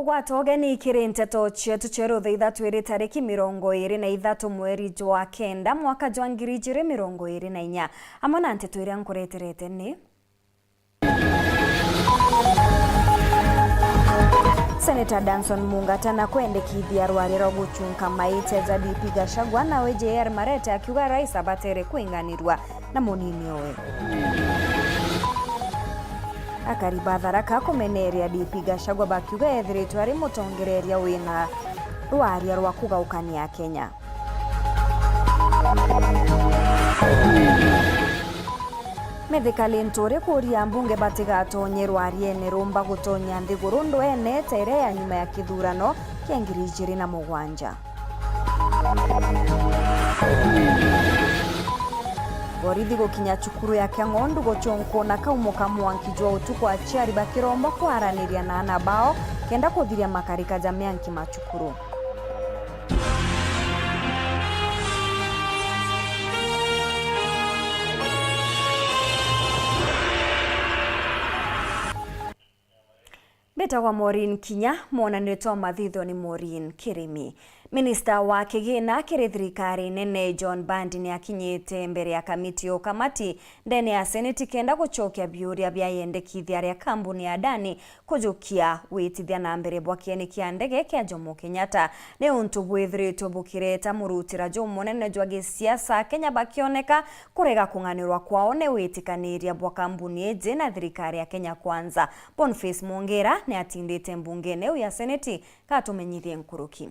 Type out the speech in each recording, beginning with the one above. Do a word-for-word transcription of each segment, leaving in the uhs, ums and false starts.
Gwata ugeni kiri nteto cietu cia rutha ithatwiri tariki mirongo iri na ithatu mweri jwa kenda mwaka jwa ngiri ijiri mirongo iri na inya. Amwe na nteto iria nkureterete ni: Senator Danson Mungata na kwendekithia rwaria rwa guchunka maite ja D P Gachagua, nawe J R Marete akiuga rais abatere kwinganirua na munini owe. Akari ba Tharaka kumeneria D P Gachagua bakiuga ethiritwe ari mutongereria wina rwaria rwa kugaukania Kenya. Methikali Nturi kuria mbunge batigatonye rwariene rumba gutonya nthiguru ndwene ta iria ya nyuma ya kithurano kia ngiri ijiri na mugwanja. Borithi gukinya cukuru ya Kiang'ondu gucunkuna kaumo ka mwanki jwa utuku, aciari bakiromba kwaraniria na ana bao kenda kuthiria makarika ja mianki ma cukuru. Mbitagwa Maureen Kinya, mwonanio twa mathitho ni Maureen Kirimi. Minista wa kigina kiri thirikari nene John Mbadi ni akinyite mbere ya kamiti ya ukamati ndene ya Seneti kenda gucokia biuria bia yendekithia ria kambuni ya Adani kujukia witithia na mbere bwa kieni kia ndege kia Jomo Kenyatta. Ni untu bwithiritwe bukireta murutira jumunene jwa gisiasa, Akenya bakioneka kurega kung'anirwa kwao ni witikaniria bwa kambuni iji na thirikari ya Kenya Kwanza. Boniface Mwongera ni atindite mbungene iu ya Seneti, gatumenyithie nkuruki.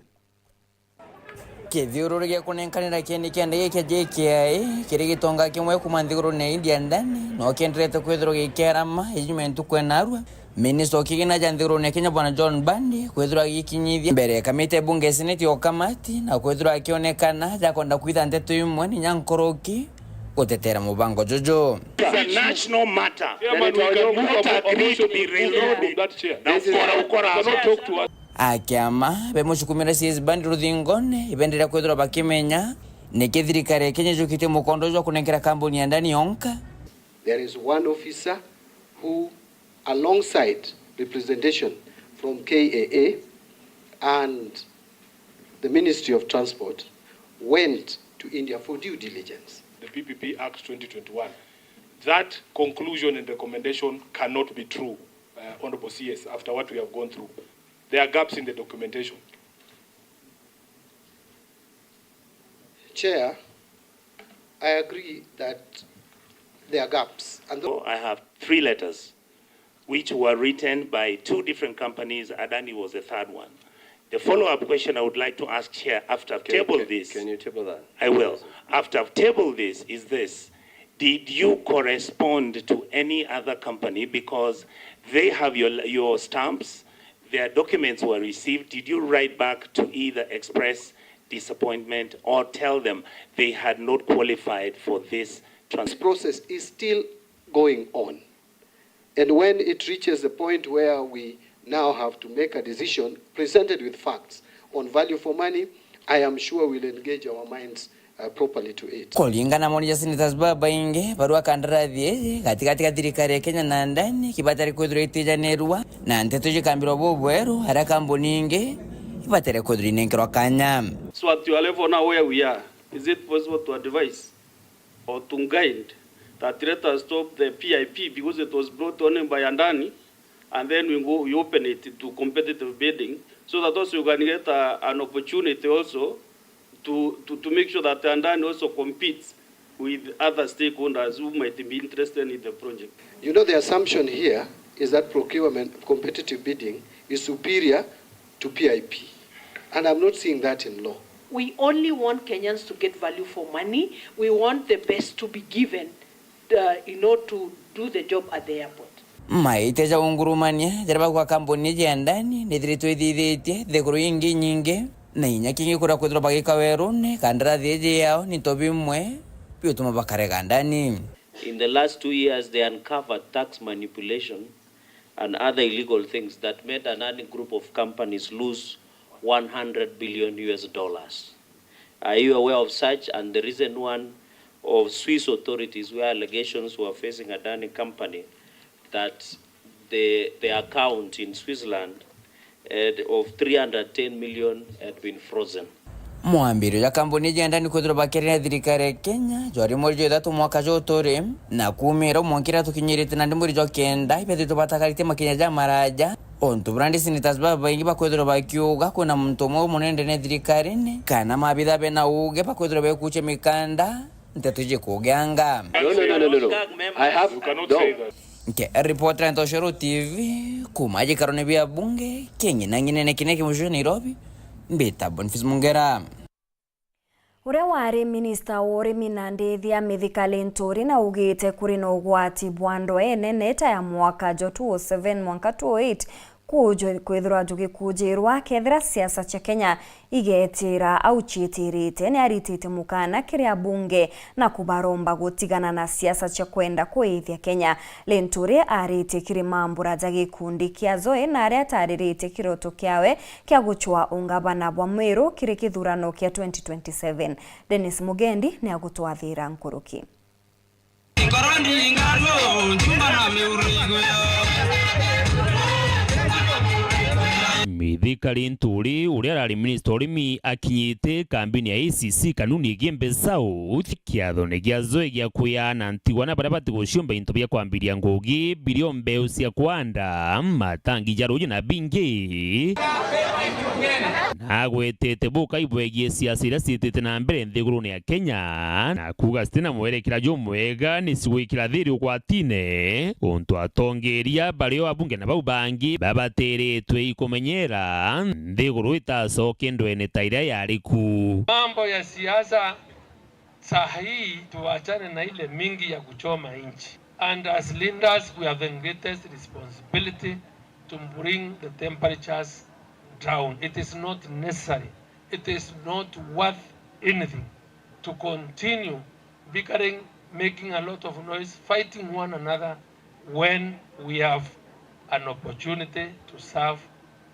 Kithiururu gia kunenkanira kieni kia ndege kia J K I kiri gitonga kimwe kuuma nthigurune ya India ndani no kienderete kwithirwa gikiarama ijuma ntuku ya narua. Minista wa kigina ja nthigurune ya Kenya, Bwana John Mbadi, kwithirwa agikinyithia mbere ya kamiti ya bunge ya Seneti ya ukamati na kwithirwa akionekana jakwenda kwitha nteto imwe ni nyankuruki gutetera mubango juju. It's a national matter. Chairman, we can move a mo-, a motion to move from that chair. Na ukora, ukora. You cannot talk to us. Akiama bemucukumira C S Mbadi ruthingone, ibenderea kwithirwa bakimenya niki thirikari ya Kenya ijukitie mukondo jwa kunenkera kambuni ya Adani yonka. There is one officer who, alongside representation from K A A and the Ministry of Transport, went to India for due diligence. The P P P Act twenty twenty-one. That conclusion and recommendation cannot be true, uh, Honorable C S, after what we have gone through. There are gaps in the documentation. Chair, I agree that there are gaps. And I have three letters which were written by two different companies. Adani was the third one. The follow-up question I would like to ask, Chair, after I've tabled this, can you table that? I will. After I've tabled this, is this. Did you correspond to any other company? Because they have your, your stamps, their documents were received. Did you write back to either express disappointment or tell them they had not qualified for this trans- This process is still going on. And when it reaches the point where we now have to make a decision presented with facts on value for money, I am sure we'll engage our minds, uh, properly to it. Kuringana na maoni ja senators babaingi, barua kandarathi iji gatigati ga thirikari ya Kenya na Adani kibatari kwithirwa itijanirua, na nteto jikambirwa bubweru, aria kambuni ingi ibatari kwithirwa inenkerwa kanya. So at your level now, where we are, is it possible to advise or to guide that let us stop the P I P because it was brought on by Adani, and then we go, we open it to competitive bidding, so that also you can get a, an opportunity also to, to, to make sure that Adani also competes with other stakeholders who might be interested in the project. You know, the assumption here is that procurement, competitive bidding, is superior to P I P. And I'm not seeing that in law. We only want Kenyans to get value for money. We want the best to be given, uh, you know, to do the job at the airport. Maite ja ungurumania jaria bagwa kambuni iji ya Adani nithiritwe ithithitie nthiguru ingi nyingi, na inya kingi kuria kwithirwa bagika weruni kandarathi iji yao ni into bimwe biutuma bakarega Adani. In the last two years, they uncovered tax manipulation and other illegal things that made an Adani group of companies lose one hundred billion U S dollars. Are you aware of such? And the recent one of Swiss authorities, where allegations were facing Adani company that the, the account in Switzerland eh, of three hundred ten million had been frozen. Mwambirio jwa kambuni iji jendani kwithirwa bakiaria na thirikari ya Kenya jwari mweri jwa ithatu mwaka juu turi, na kuumira mwanka iria tukinyirite nandi mweri jwa kenda, ibethitwe batakaritie makinya ja maraja, untu buria nandi senators babaingi bakwithirwa bakiuga kwina muntu umwe umunene ndene thirikarine, kana maabitha bena uuge bakwithirwa bekucia mikanda, nteto iji kugianga. No, no, no, no, no, no. I have, you cannot no. Say that. Nke ripotera Ntoshoro T V, kuuma gikarone bia bunge, king'inang'inene kiria ki mucii Nairobi, mbita Boniface Mungera. Uria wari minista wa urimi na ndithi ya Mithika Linturi naugite kuri na ugwati bwa ndwaa inene ta ya mwaka jwa two oh seven mwanka two oh eight kujwe-, kwithirwa jugikujirwa kethira siasa cia Kenya igeetira au ciitirite. Ni aritite mukana kiri abunge na kubaromba gutigana na siasa cia kwenda kuithia Kenya. Linturi aritie kiri mambura ja gikundi kia Zoe na aria atariritie kiroto kiawe kia gucwaa ungavana bwa Meru kiri kithurano kia twenty twenty-seven. Dennis Mugendi ni agutwathira nkuruki. Mithika Linturi, uria arari minista urimi, akinyite kambini ya A C C Kanuni Igiembe South, kiathone gia Zoe gia kwiaana ntigwa na baria batiguciumba into bia kwambiria ngugi, birio mbeu cia kwanda, matangi ja ruuji na bingi. Na agwetete bukai bwegie siasa iria ciitite na mbere nthigurune ya Kenya, na kuuga citina mwerekera jumwega, ni cigwikira thiri ugwatine, untu atongeria bario abunge na bau bangi babatiritwe ikumenyera nthiguru itacoke ndwene ta iria yari ku. Mambo ya siasa saa hii tuachane na ile mingi ya kuchoma nchi. And as leaders, we have the greatest responsibility to bring the temperatures down. It is not necessary. It is not worth anything to continue bickering, making a lot of noise, fighting one another when we have an opportunity to serve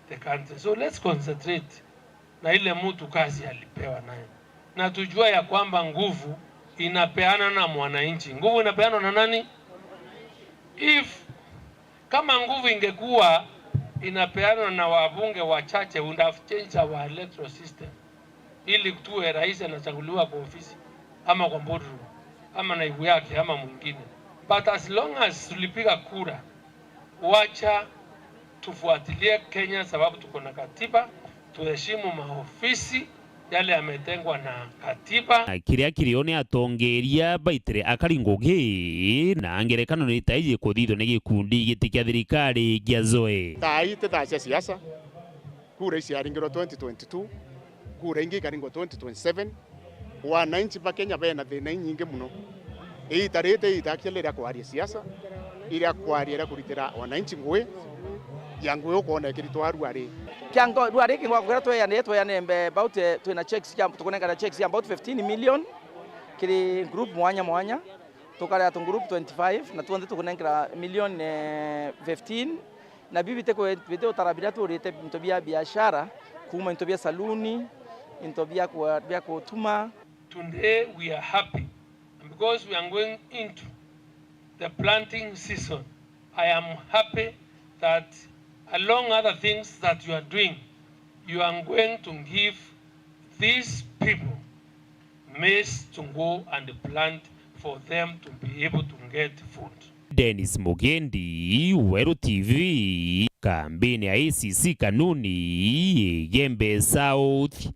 the country. So let's concentrate na ile mtu kazi alipewa naye, na tujua ya kwamba nguvu inapeana na mwananchi. Nguvu inapeanwa na nani? If, kama nguvu ingekuwa inapeanwa na wabunge wachache, we would have changed our electoral system ili tuwe rais anachaguliwa kwa ofisi ama kwa boardroom ama naibu yake ama mwingine, but as long as tulipiga kura, wacha tufuatilie Kenya sababu tuko na katiba, tuheshimu maofisi yale yametengwa na katiba. Na kiria kirio ni atongeria baitire akari ngugi, na ngerekano ni ta iji kuthithwa ni gikundi giti kia thirikari gia Zoe. Thaa ii ti thaa cia siasa, kura iciaringirwe twenty twenty-two, kura ingi ikaringwa twenty twenty-seven. Wananchi ba Kenya bena thina inyingi muno. Iita riri ti iita actually ria kwaria siasa, iria kwaria ria kuritira wananchi ngui ya ngui ukwona ikiritwa ruari. Kia ngo-, ruari kingo kugira tweyanire, tweyanire mbe about, eh, twina checks cia, tukunengana checks cia about fifteen million kiri group mwanya mwanya, tukaria tu group twenty-five, na tuonthe tukunengera million, eh, fifteen. Na biu biti kwe-, biti utara biria tuurite into bia biashara, kuuma into bia saluni, into bia kwa-, bia kutuma. Today we are happy, and because we are going into the planting season, I am happy that along other things that you are doing, you are going to give these people maize to go and plant for them to be able to get food. Dennis Mugendi, Weru T V, kambini ya A C C Kanuni, Igembe South,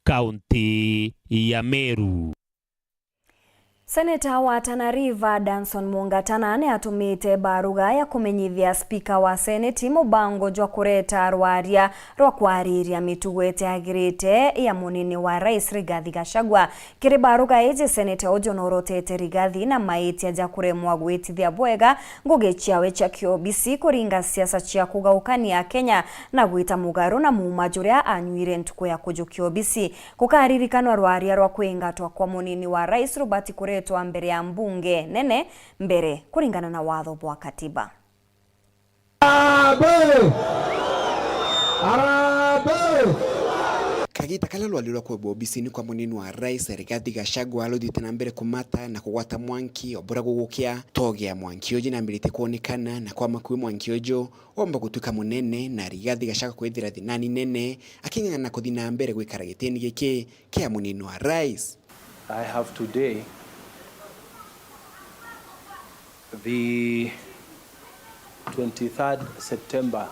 kaunti ya Meru. Seneta wa Tana River, Danson Mungatana, ni atumite baruga ya kumenyithia spika wa seneti mubango jwa kureta rwaria rwa kwariria mitugo itiagirite ya munini wa rais Rigathi Gachagua. Kiri baruga iji, seneta uju norotete Rigathi na maitia ja kuremwa gwitithia bwega ngugi ciawe cia kiobisi, kuringa siasa cia kugaukania Akenya na gwita mugaru na muuma juria anyuire ntuku ya kujukia obisi. Gukaririkanwa rwaria rwa kwingatwa kwa munini wa rais rubati kuretwa mbere ya mbunge nene mbere, kuringana na watho bwa katiba. Harambee! Harambee! Itakaria rwari rwa kwebwa obisini kwa munini wa rais Rigathi Gachagua ruthiite na mbere kumata na kugwata mwanki o buria gugukia. Toge ya mwanki uju nambiritie kwonekana, na kwa makui mwanki uju womba gutwika munene, na Rigathi Gachagua kwithira thinani nene aking'ang'ana kuthi na mbere gwikara gitini giki kia munini wa rais. I have today the twenty-third September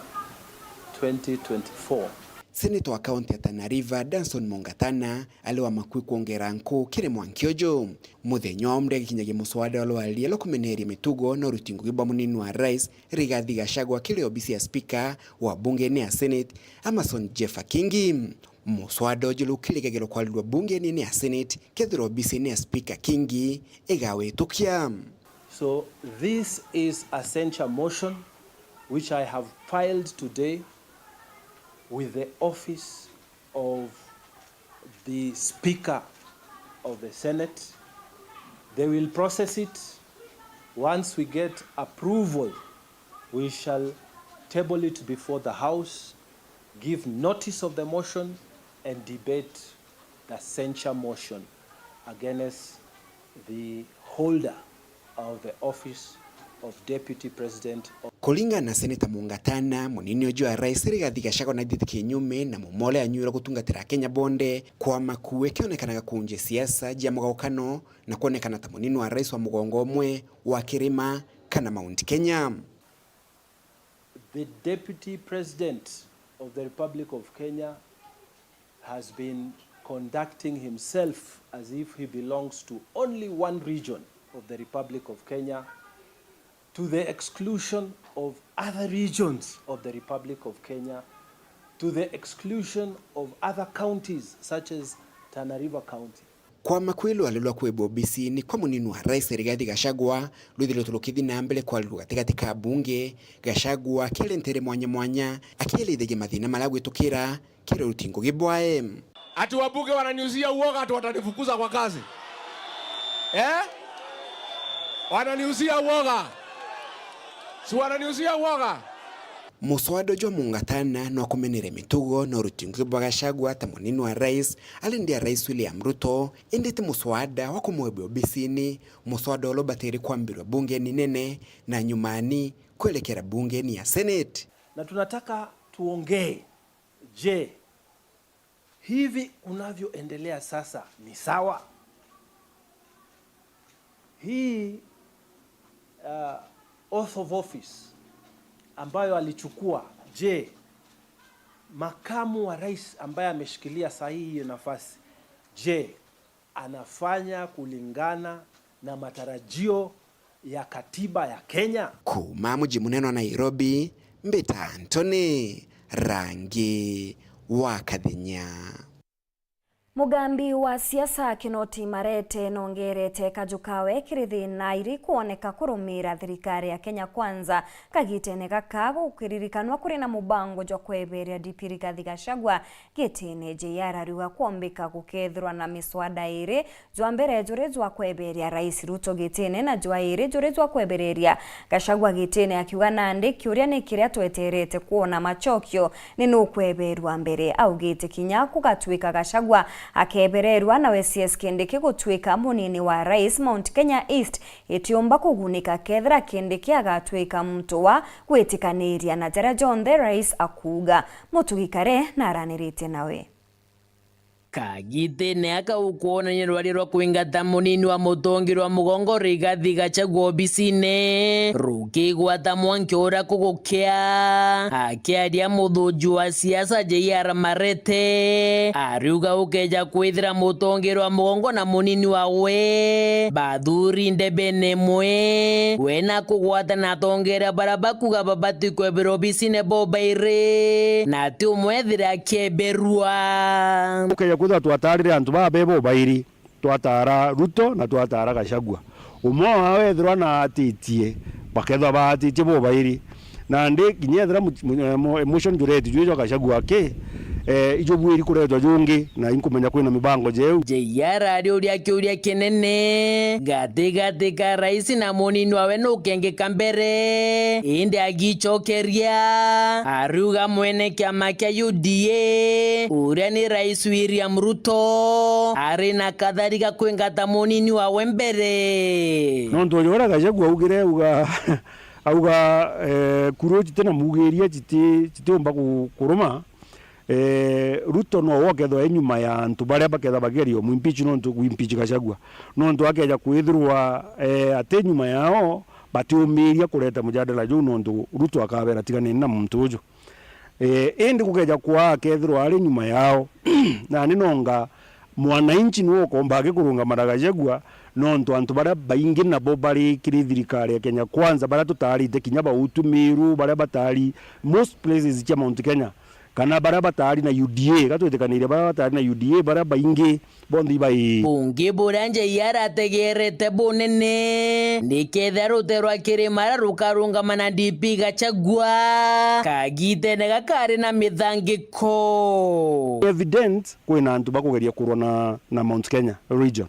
twenty twenty-four. Senator wa kaunti ya Tana River, Danson Mungatana, ari wa makui kwongera nku kiri mwanki uju. Muthenya wa umri agikinyagia muswada wa rwaria rwa kumeneria mitugo na uruti ngugi bwa munini wa rais Rigathi Gachagua kiri obisi ya spika wa bungeni ya Senate, Amason Jeffer Kingi. Muswada uju rukirigagirwa kwarirua bungeni ya Senate, kethirwa obisini ya spika Kingi igawitukia. So this is a censure motion which I have filed today with the office of the Speaker of the Senate. They will process it. Once we get approval, we shall table it before the House, give notice of the motion, and debate the censure motion against the holder of the office of Deputy President of Kuringana na Seneta Mungatana, munini uju wa rais Rigathi Gachagua naithitie kinyume na mumole anyuirwe gutungatira Akenya bonthe kwa makuu ikionekanaga kunjia siasa jia mugaukano na kwonekana ta munini wa rais wa mugongo umwe wa kirima kana Mount Kenya. The Deputy President of the Republic of Kenya has been conducting himself as if he belongs to only one region of the Republic of Kenya, to the exclusion of other regions of the Republic of Kenya, to the exclusion of other counties such as Tana River County. Kwa makui rwari rwa kwibwa obisini kwa munini wa rais Rigathi Gachagua rwithiritwe rukithi na mbere kwarirua gatigati ka bunge, Gachagua akiaria ntere mwanya mwanya akielithagia mathina maria agwitukira kiri uruti ngugi bwae. Ati wabunge wananiuzia uoga ati watanifukuza kwa kazi. Eh? Wananiuzia uoga. Si wananiuzia uoga? Muswada jwa Mungatana no kumenere mitugo na uruti ngugi bwa Gachagua ta munini wa rais ari nthi ya Rais William Ruto, indi ti muswada wa kumwebia obisini, muswada uria ubatiri kwambirwa bungeni nene na nyumani kwerekera bungeni ya Senate. Na tunataka tuongee, je, hivi kunavyoendelea sasa ni sawa? Hii, uh, oath of office ambayo alichukua, je, makamu wa rais ambaye ameshikilia sahihi hiyo nafasi, je, anafanya kulingana na matarajio ya katiba ya Kenya? Kuuma muji munene wa Nairobi, mbita Anthony Rangi wa Kathenya. Mugambi wa siasa Kinoti Marete nongerete kaju kawe kiri thina iri kwoneka kurumira thirikari ya Kenya Kwanza. Kagitene gaka gukiririkanwa kuri na mubango jwa kweberia D P Rigathi Gachagua gitine. J R ariuga kwombika gukethirwa na miswada iri, jwa mbere juri jwa kweberia Rais Ruto gitine na jwa iri juri jwa kwebereria Gachagua gitine, akiuga nandi kiuria ni kiria tweterete kwona macokio ni nukweberwa mbere. Augite kinya kugatwika Gachagua akebererwa, nawe C S Kindiki gutwika munini wa rais, Mount Kenya East itiumba kugunika kethira Kindiki agatwika muntu wa gwitikaniria na jaria jonthe rais akuuga. Mutugi Kare naraniritie nawe. Kagitene aka ukwonania rwari rwa kwingata munini wa mutongeria wa mugongo Rigathi Gachagua obisine, rukigwata mwanki uria kugukia. Akiaria muthuji wa siasa J R Marete, ariuga ukeja kwithira mutongeria wa mugongo na munini wawe bathuri ndebene imwe, we na kugwata na atongeria baria bakuga babati kwebera obisine bobairi, na ati umwe ethire akieberua. Ukeja kwithirwa twatarire antu baba bobairi, twatara Ruto na twatara Gachagua. Umwe wao ethirwa naatitie, bakethirwa baatitie bobairi. Nandi kinya ethira mu-, mu-, mo-, emotion jureti jwi jwa Gachagua aki, Eh, ijo bwiri kuretwa jungi, na inkumenya kwina mibango jeu. J R ariuria kiuria kinene gatigati ka rais na munini wawe nukengika mbere, indi agicokeria, ariuga mwene kiama kia U D A, uria ni Rais William Ruto, ari na kathari ga kwingata munini wawe mbere. Nontu uria Gachagua augire, auga, auga, eh, kuru iti na mugiria citi-, citiumba ku-, kuruma. Eh, Ruto nowe ukethwa e nyuma ya antu baria baketha bageria umwimpeach nontu gwimpeach Gachagua. Nontu akeja kwithirwa, eh, ati nyuma yao, batiumiria kureta mujadala juu nontu Ruto akabera, "Tiganeni na muntu uju." Eh, indi gukeja kwaa akethirwa ari nyuma yao, nani nonga mwananchi niwe ukomba agikurungama na Gachagua, nontu antu baria baingi nabo bari kiri thirikari ya Kenya Kwanza, baria tutaarite kinya ba Utumiru, baria bataari most places cia Mount Kenya, kana baria bataari na U D A, ga twitikanirie baria bataari na U D A, baria baingi bonthe ibai. Bungi buria J R ategerete bunene, ni kethira rute rwa Kirimara rukarungama na D P Gachagua, kagitene gakari na mithangiko. Evident, kwina antu bakugeria kurwa na, na Mount Kenya region.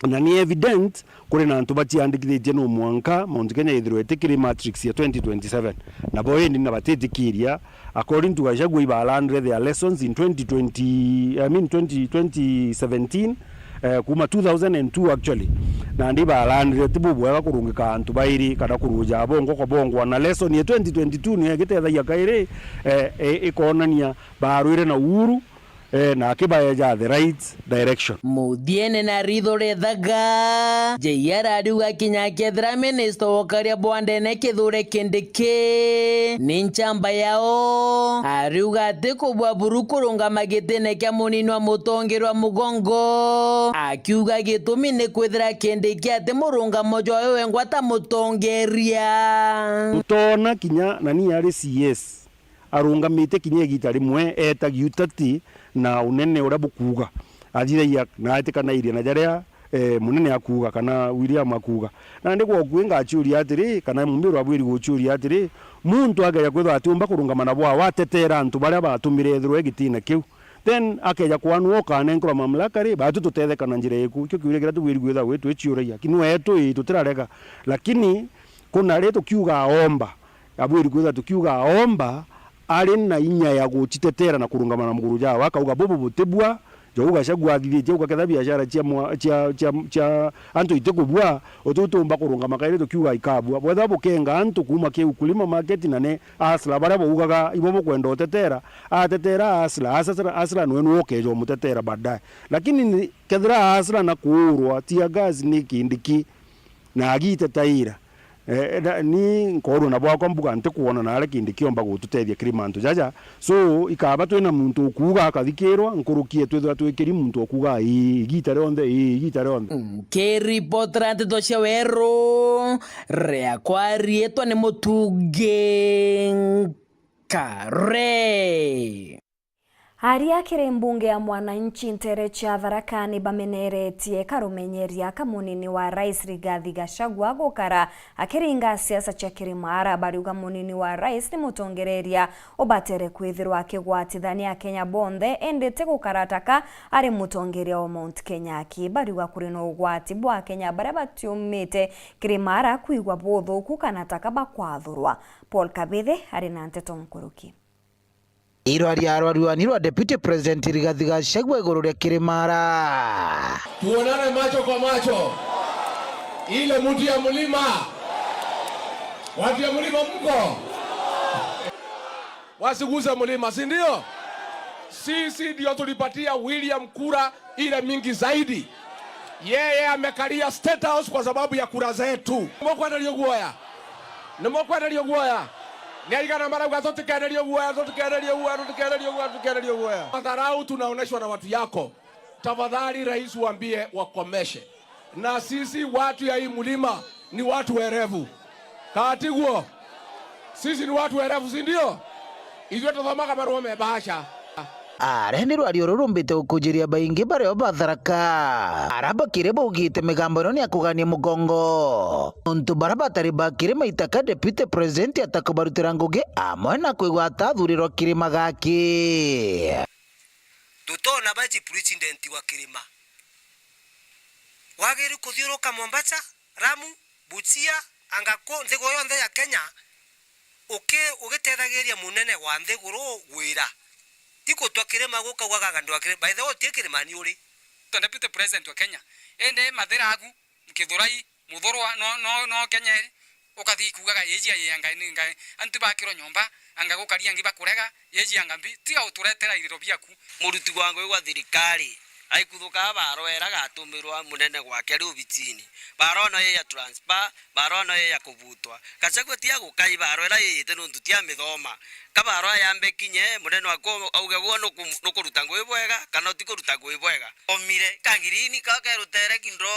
Na ni evident, kuri na antu baciandikithitie no mwanka Mount Kenya ithirwe iti kiri matrix ya twenty twenty-seven. Nabo indi na batitikiria, according to Gachagua, ibalandire their lessons in twenty twenty, I mean twenty, twenty seventeen, eh, kuma two thousand and two actually. Nandi ibalandire ti bubwega kurungika antu bairi kana kuruja bongwa kwa bongwa. Na lesson ya twenty twenty-two ni igitethagia kairi, eh, eh, ikonania barwire na Uhuru, eh, na akibaeja the right direction. Muthiene na ritho rithaga, J R ariuga kinya akethira minista wa ukaria bwa ndene Kithure Kindiki ni nchamba yao, ariuga ati kubwa buru kurungama gitine kia munini wa mutongerwa mugongo, akiuga gitumi ni kwithira Kindiki ati murungamo jwawe wengwa ta mutongeria. Utona kinya nani ari C S arungamite kinya igita rimwe etagia uteti na unene uria bukuuga. Athithagia na atikanairie na jaria, eh, munene akuuga kana William akuuga. Nandi gwoku ingaciuria atiri, kana Mumiru abwiri guciuria atiri, muntu ageria kwithirwa atiumba kurungama na bwawe atetera antu baria batumire ethirwe gitine kiu, then akeja kwanua ukanenkerwa mamlaka ri, batu tutetheka na njira iku? Ikio kiuria kiria tubwiri kwithirwa gwi twiciuragia. Ki nwe etu ii tutirarega, lakini kuna ri tukiuga aomba, abwiri kwithirwa tukiuga aomba ari na inya ya gucitetera na kurungama na muguru jawe, akauga, "Bubu butibua, jou Gachagua athithitie, ugaketha biashara cia mwa-, cia, cia, cia antu itikubua, utiu tuumba kurungama kairi tukiuga ikabua." Bwethirwa bukenga antu kuuma ki Ukulima Market na ni hustler baria baugaga ibo bukwenda utetera, atetera hustler, hustler, hustler nwe nwe ukeja umutetera baadaye. Lakini ni, kethira hustler na kuurwa, tear gas ni Kindiki, na agitetaira. Eh, na, ni nkorwa na bwakwa mbuga ntikwona naria Kindiki omba gututethia kiri mantu jaja. So, ikaba twina muntu ukuuga akathikirwa, nkuruki e twithirwa twikiri muntu ukuuga, "Ii, igita rionthe, ii, igita rionthe." Nkiripotera nteto cia weru, riakwa riitwa ni Mutungi Nkare. Aria kiri mbunge ya mwananchi ntere cia Tharaka ni bameneretie karumenyeria ka munini wa rais Rigathi Gachagua gukara akiringa siasa cia Kirimara. Bariuga munini wa rais ni mutongereria ubatere kwithirwa akigwatithania Akenya bonthe, indi ti gukara taka ari mutongeria wa Mount Kenya aki. Bariuga kuri na ugwati bwa Akenya baria batiumite Kirimara kwigua buthuku kana taka bakwathurwa. Paul Kabithe ari na nteto nkuruki. Iro aria rwariwani rwa Deputy President Rigathi Gachagua iguru ria Kirimara. Tuonane macho kwa macho. Ile mtu ya mlima. Watu ya mlima mko? Wasiguze mlima, si ndio? Sisi ndio tulipatia William kura ile mingi zaidi. Yeye amekalia State House kwa sababu ya kura zetu. Nimukwenderia guoya? Nimukwenderia guoya? Ni aigana marauga, "Tutikenderie guoya, tutikenderie guoya, tutikenderie guoya, tutikenderie guoya"? Madharau tunaoneshwa na watu yako. Tafadhali, rais, waambie wakomeshe. Na sisi watu ya hii mlima ni watu werevu. Katiguo. Sisi ni watu werevu, si ndio? Ithuĩ tuthomaga marũa me bahasha. Aria ni rwario rurumbite gukujiria baingi bario ba Tharaka. Aria bakiri baugite migambo ino ni ya kugania mugongo. Nontu baria batari bakiri maitaka Deputy President atakubarutira ngugi amwe na kwigwa atathurirwa kirima gaki. Tutona baji president wa kirima. Wagiri kuthiuruka Mombasa, Lamu, Busia, anga ku nthiguru yonthe ya Kenya, uki-, ugitethagiria munene wa nthiguru wira. Ti gutwa kirima guka ugaga andũ a kirima. By the way, uti kirimani uri. Deputy President wa Kenya, indi mathira aku, Kithurai, Muthurwa, no, no, no Kenya iri. Ukathi kuugaga, "Iji aye anga ni ngai." Antu bakirwa nyomba, anga gukaria angi bakurega, "Iji anga mbi." Tiga uturetera iriro biaku. Muruti wa ngui gwa thirikari aikuthuka barwera gatumirwa munene gwake ari obitini. Barwa no ye ya transfer, barwa no ye ya kubutwa. Gachagua ti agukai barwera yeyete nontu ti amithoma. Ka barwa yambe kinye, munene waku auge guo nuku-, nukuruta ngui bwega, kana utikuruta ngui bwega. Omire, ka ngirini ka kerutere kindo,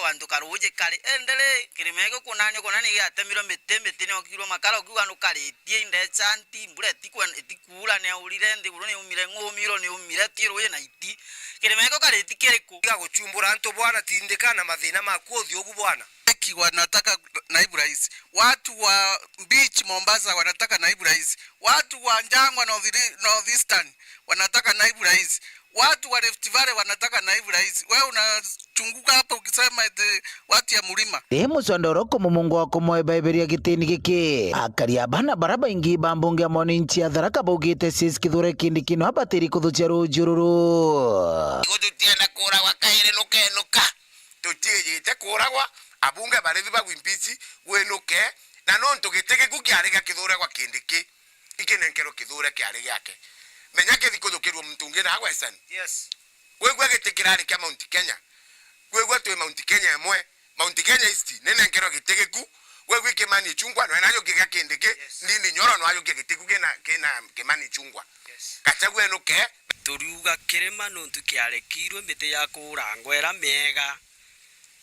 antu karuji kari. Endere, kirima giki kunani kunani giatemirwe miti, miti ni okirwe makara, ukiuga nukaritie, indecanti, mbura itikwe-, itikuura, ni aurire, nthiguru ni yumire, ng'umiro ni yumire, ti ruji na iti. Kirima giki kariti kiriku? Tiga guchumbura antu bwana, tindika na mathina maku uthi ugu bwana. Eki wanataka naibu rais. Watu wa beach Mombasa wanataka naibu rais. Watu wa Njangwa North, North Eastern wanataka naibu rais. Watu wa Rift Valley wanataka naibu rais. Wewe unachunguka hapa ukisema eti watu ya mlima. Ri mucondo uriku mumungu wa kumwebaibiria gitini giki? Akari a bana bara baingi ba mbunge ya mwananchi ya Tharaka baugite Sis Kithure Kindiki no abatiri kuthucia ruuji ruru. Igo tutienda kuragwa kairi nukenuka. Tutiijite kuragwa, abunge barithi bagwimpeach, winuke, na nontu giti giku kiari gia Kithure gwa Kindiki, ikinenkerwe Kithure kiari giake. Menya kithi kuthukirua muntu ungi na agwecani. Yes. Wigua giti kirari kia Mount Kenya. Wigua twi Mount Kenya imwe. Mount Kenya East, ninenkerwe giti giku. Wigua Kimani Ichung'wah, nwe nayo kigia Kindiki. Yes. Ndindi Nyoro, nwayo kia giti ku kina, kina Kimani Ichung'wah. Yes. Gachagua enuke. Turiuga kirima nontu kiarekirwe miti ya kurangwa ira miega.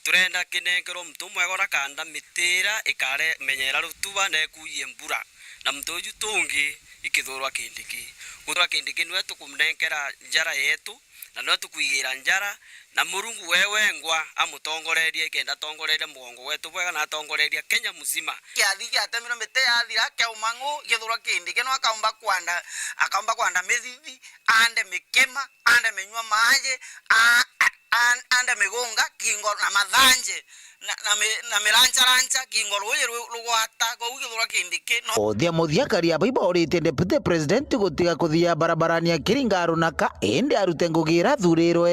Turenda kinenkerwe muntu umwe gora kanda miti ira ikare menyera rutuba na ikuie mbura. Na muntu uju tungi ikithurwa Kindiki. Kuthurwa Kindiki niwe tukumnenkera njara yetu, na niwe tukwigira njara, na Murungu we wengwa amutongorerie, ikenda atongorerie mugongo wetu bwega na atongorerie Kenya muzima. Kiathi giatemirwe miti yathira, kiauma ng'u, githurwa Kindiki no akaumba kwanda, akaumba kwanda mithithi, ande mikima, ande minyua maaji, a-, a-, an-, ande migunga, kingo na mathanje, na, na mi-, na mirancharancha, kingo ruuji ru-, rugwata, kwou githurwa Kindiki no. Uthia muthia, akari a bai bauritie Deputy President gutiga kuthia barabarani akiringa arunaka, indi arute ngugi ira athurirwe.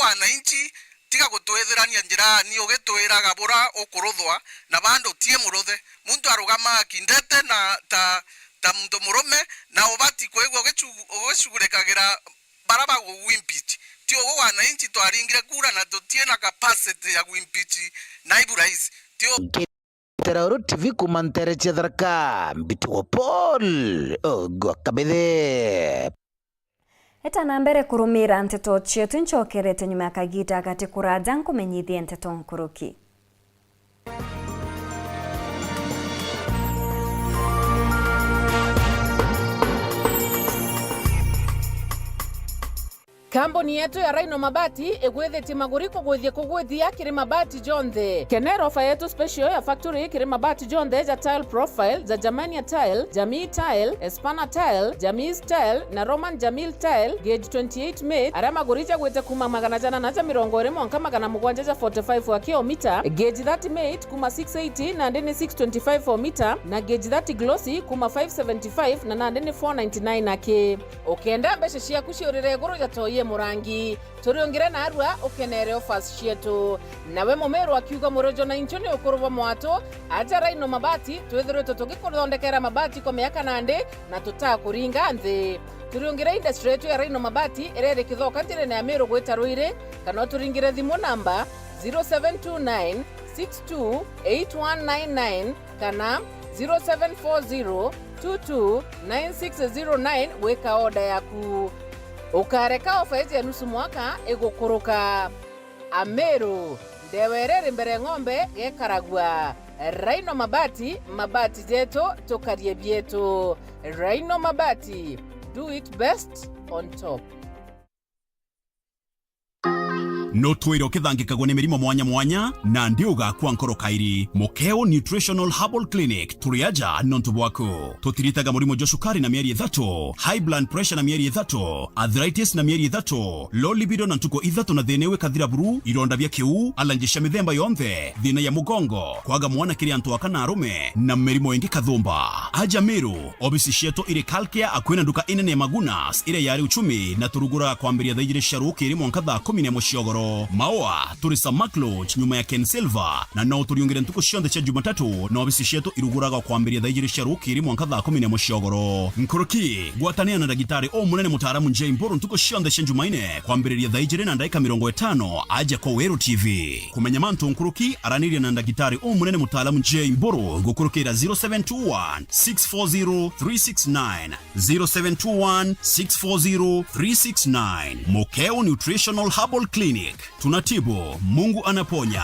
Wananchi, tiga gutwithirania njirani ugitwiraga bura ukuruthwa na bandu utie muruthe. Muntu arugama akindete na ta, ta muntu murume, na ubati kwigua ugicu-, ugicugurikagira bara bagugwimpeach. Ti ugu wananchi twaringire kura na tutie na capacity ya gwimpeach naibu rais. Ti u- Teroro T V kuma ntere cia Tharaka, Mbitugo Paul, Ogwa Kabithe. Eta na mbere kurumira nteto cietu, ncokerete nyuma ya kagita gati kuraja nkumenyithie nteto nkuruki. Kambuni yetu ya Rhino Mabati igwithitie maguri kugwithia kugwithia kiri mabati jonthe. Kenera ofa yetu special ya factory kiri mabati jonthe ja tile profile, ja Germania tile, Jamii tile, Espana tile, Jamii tile na Roman Jamil tile, gauge twenty-eight mate, aria maguri jagwite kuma magana jana na ja mirongo iri mwanka magana mugwanja ja forty-five wa kilomita, gauge thirty mate kuma six eighty nandi ni six twenty-five o mita, na gauge thirty glossy kuma five seventy-five na nandi ni four ninety-nine aki. Ukenda mbeca ciaku ciurire iguru ja toi e murangi, turiungire narua ukenere offers cietu. Nawe mumiru akiuga murojo na inchu ni ukuru bwa mwatu, aja Rhino Mabati, twithiritwe tugikuthondekera mabati kwa miaka nandi na tutakuringa nthi. Turiungire industry yetu ya Rhino Mabati iria iri Kithoka njirene ya Miru gwita Ruiri, kana uturingire thimu namba zero seven two nine six two eight one nine nine kana zero seven four zero two two nine six zero nine gwika order yaku. Ukareka ofa iji ya nusu mwaka igukuruka. Ameru, ndewa iria iri mbere ng'ombe gekaragua. Rhino Mabati, mabati jetu, tukarie bietu. Rhino Mabati, do it best, on top. Nutwire ukithangikagwa ni mirimo mwanya mwanya, nandi ugakua nkoro kairi. Mukeo Nutritional Herbal Clinic, turi aja nontu bwaku. Tutiritaga murimo jwa cukari na mieri ithatu, high blood pressure na mieri ithatu, arthritis na mieri ithatu, low libido na ntuku ithatu na thina iu ikathira buru, ironda bia kiuu, allergy cia mithemba yonthe, thina ya mugongo, kwaga mwana kiri antu aka na arume, na mirimo ingi kathumba. Aja Meru, obisi cietu iri Kalkia akui na nduka inene ya Magunas iria yari Uchumi, na turuguraga kwambiria thaa ijiri cia rukiri mwanka thaa kumi na imwe cia ugoro. Maua, turi Samak Lodge, nyuma ya Ken Silver, na no uturiungire ntuku cionthe cia Jumatatu, na obisi cietu iruguraga kwambiria thaa ijiri cia rukiri mwanka thaa kumi na imwe cia ugoro. Nkuruki, gwatanira na ndagitari umunene mutaaramu Jay Mburu ntuku cionthe cia Jumaine, kwambiriria thaa ijiri na ndagika mirongo itano, aja kwa Weru T V. Kumenya mantu nkuruki, araniria na ndagitari umunene mutaaramu Jay Mburu gukurukira zero seven two one, six four zero, three six nine, zero seven two one, six four zero, three six nine. Mukeo Nutritional Herbal Clinic. Tunatibu, Mungu anaponya.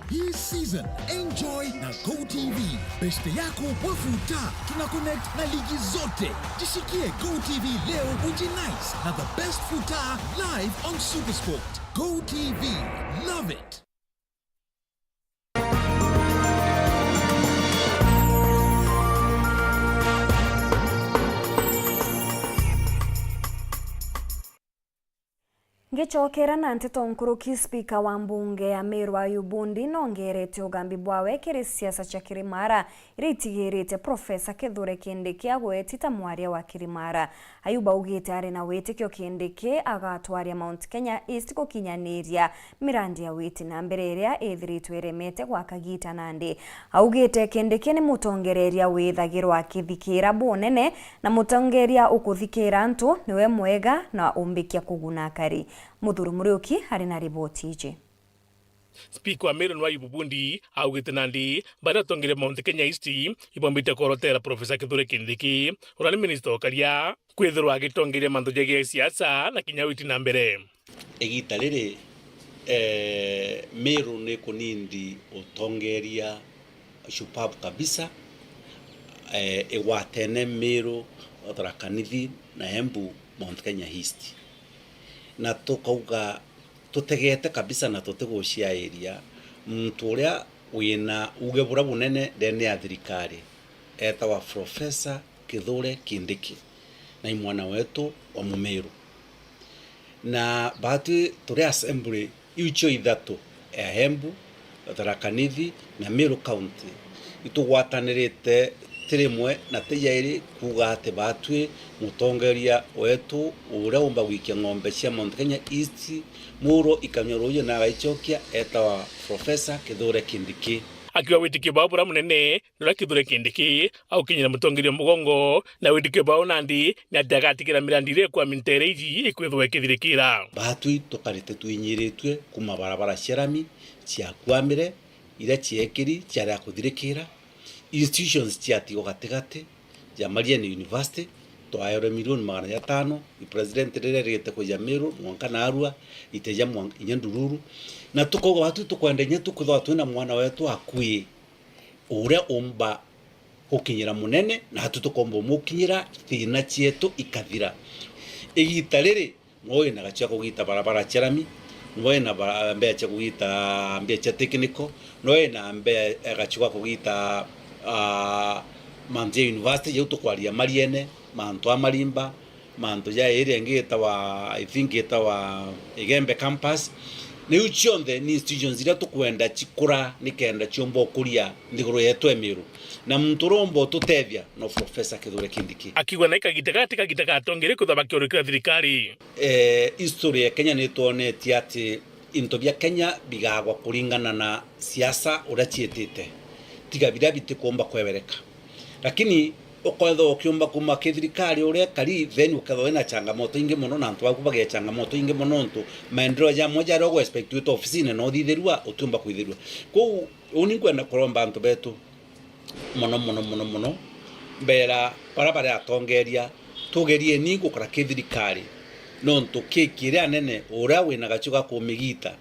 Hii season, enjoy na Go T V. Beshte yako wa futa, tuna connect na ligi zote. Jishikie Go T V leo, ujinice na the best futa live on Supersport. Go T V, love it. Ngicokera na nteto nkuruki, spika wa mbunge ya Meru Ayubu Ndi nongerete ugambi bwawe kiri siasa cia Kirimara iria itigirite Profesa Kithure Kindiki agweti ta mwaria wa Kirimara. Ayubu augite ari na witikio Kindiki agatwaria Mount Kenya East gukinyaniria mirandi ya witi na mbere iria ithiritwe iremete gwa kagiita nandi. Augite Kindiki ni mutongereria withagirwa akithikira bunene na mutongeria ukuthikira antu niwe mwega na umbikia kuguna akari. Muthuri Muriuki ari na riboti iji. Spika wa Meru Ayubu Ndi augite nandi baria atongeria Mount Kenya East ibombite kworotera Profesa Kithure Kindiki, uria ni minista ukaria, kwithirwa agitongeria mantu jegie siasa na kinya witi na mbere. Igita riri, eh, Meru ni kunindi utongeria shupavu kabisa, eh, igwatene Meru, Tharaka Nithi na Embu, Mount Kenya East. Na tukauga tutegete kabisa na tutiguciairia muntu uria wina uge buria bunene ndene ya thirikari, etawa Profesa Kithure Kindiki, na i mwana wetu wa Mumiru. Na batwi turi assembly iu cio ithatu, ya Embu, Tharaka Nithi na Meru County, itugwatanirite ti rimwe na ti jairi kuuga ati batwi mutongeria wetu uria umba gwikia ng'ombe cia Mount Kenya East muro ikanyua ruuji na agaicokia etawa Profesa Kithure Kindiki. Akiuga witikio bwao buria munene nuria Kithure Kindiki aukinyira mutongeria mugongo, na witikio bwao nandi ni ati agatigira mirandi iria ikwami ntere iji ikwithwa ikithirikira. Batwi tukarite twinyiritue kuma barabara cia rami ciakwamire, iria ciekiri ciaria kuthirikira, institutions ciatigwa gatigati, ja Mariene University, twaewe milioni magana jatano, i president riria rigite kuja Meru, mwanka Narua, iteja mwan-, inya Ndururu. Na tukauga batwi tukwenda inya tukwithwa twina mwana wetu akui, uria umba gukinyira munene, na atu tukomba umukinyira, thina cietu ikathira. Igita riri, no wina gachu ga kugita barabara cia rami, no wina ba-, mbea cia kugita mbea cia technical, no wina mbea, eh, gachu ga kugita, ah, mantu ja university, jau tukwaria Mariene, mantu a Marimba, mantu ja area ingi itawa, I think itawa Igembe campus. Na iu cionthe ni institutions iria tukwenda cikura nikenda ciumba ukuria nthiguru yetu ya Meru. Na muntu uria umba ututethia no Professor Kithure Kindiki. Akiuga na ikagita gati kagita gatongere kutha bakiurikira thirikari. Eh, history ya Kenya nitwonetie ati into bia Kenya bigagwa kuringana na siasa uria ciitite, tiga biria bitikumba kwebereka. Lakini ukethwa ukiumba kuma ki thirikari uria kari, then ukethwa wina changamoto ingi mono, na antu baku bagia changamoto ingi mono, nontu maendeleo jamwe jaria ugu expectwite ofisine no uthithirua, utiumba kwithirua. Kwou, uni nkwenda kuromba antu betu, Mono, mono, mono, mono, mbera bara bari atongeria, tugerieni gukara ki thirikari, nontu ki kiria anene uria wina gacio ga kumigita,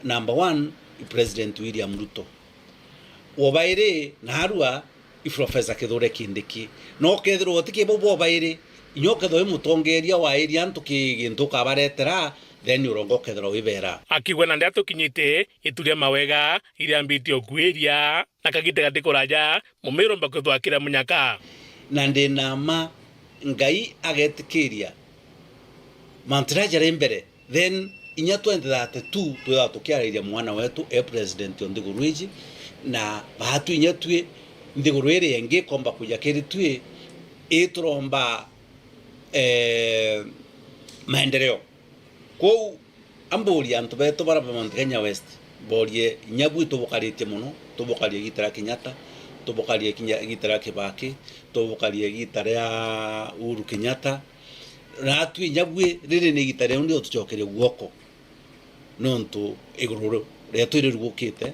number one, i President William Ruto. Wa bairi, narua, i Professor Kithure Kindiki. No kethirwa uti ki bau bobairi, inya ukethirwa wi mutongeria wa iri antu ki gintu ukabaretera, then urongo ukethirwa wibera. Akigwa na ndia tukinyite, ituria mawega iriambite ukuiria, na kagite gati kuraja, mumiro mbakwithwa akira munyaka. Na ndi na ma, Ngai agetikiria mantu jaria jari mbere, then inya twenty thirty-two twithagwa tukiarairia mwana wetu e president o nthiguru iji, na baatu inya tui nthiguru iri ingi ikomba kuja kiri tui, ituromba, eh, maendeleo. Kwou, amburie antu betu bara ba Mount Kenya West, mborie inya bui tubukaritie mono, tubukarie igita ria Kenyatta, tubukarie kinya igita ria Kibaki, tubukarie igita ria Uhuru Kenyatta. Natwi inya bui riri ni igita riu ni utucokerie guoko, nontu iguru rietu irirugukite,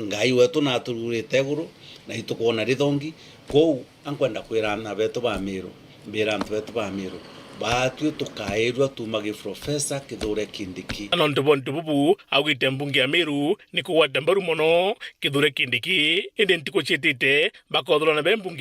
Ngai wetu natururite iguru, na itukwona rithongi. Kwou, ankwenda kwira aana betu ba Miru, mbira antu betu ba Miru, baatwi tukairua tuuma gi Professor Kithure Kindiki. Na nontu bwa untu bubu, augite mbunge ya Miru ni kugwata mbaru mono Kithure Kindiki, indi ntuku ciitite bakothurana be mbunge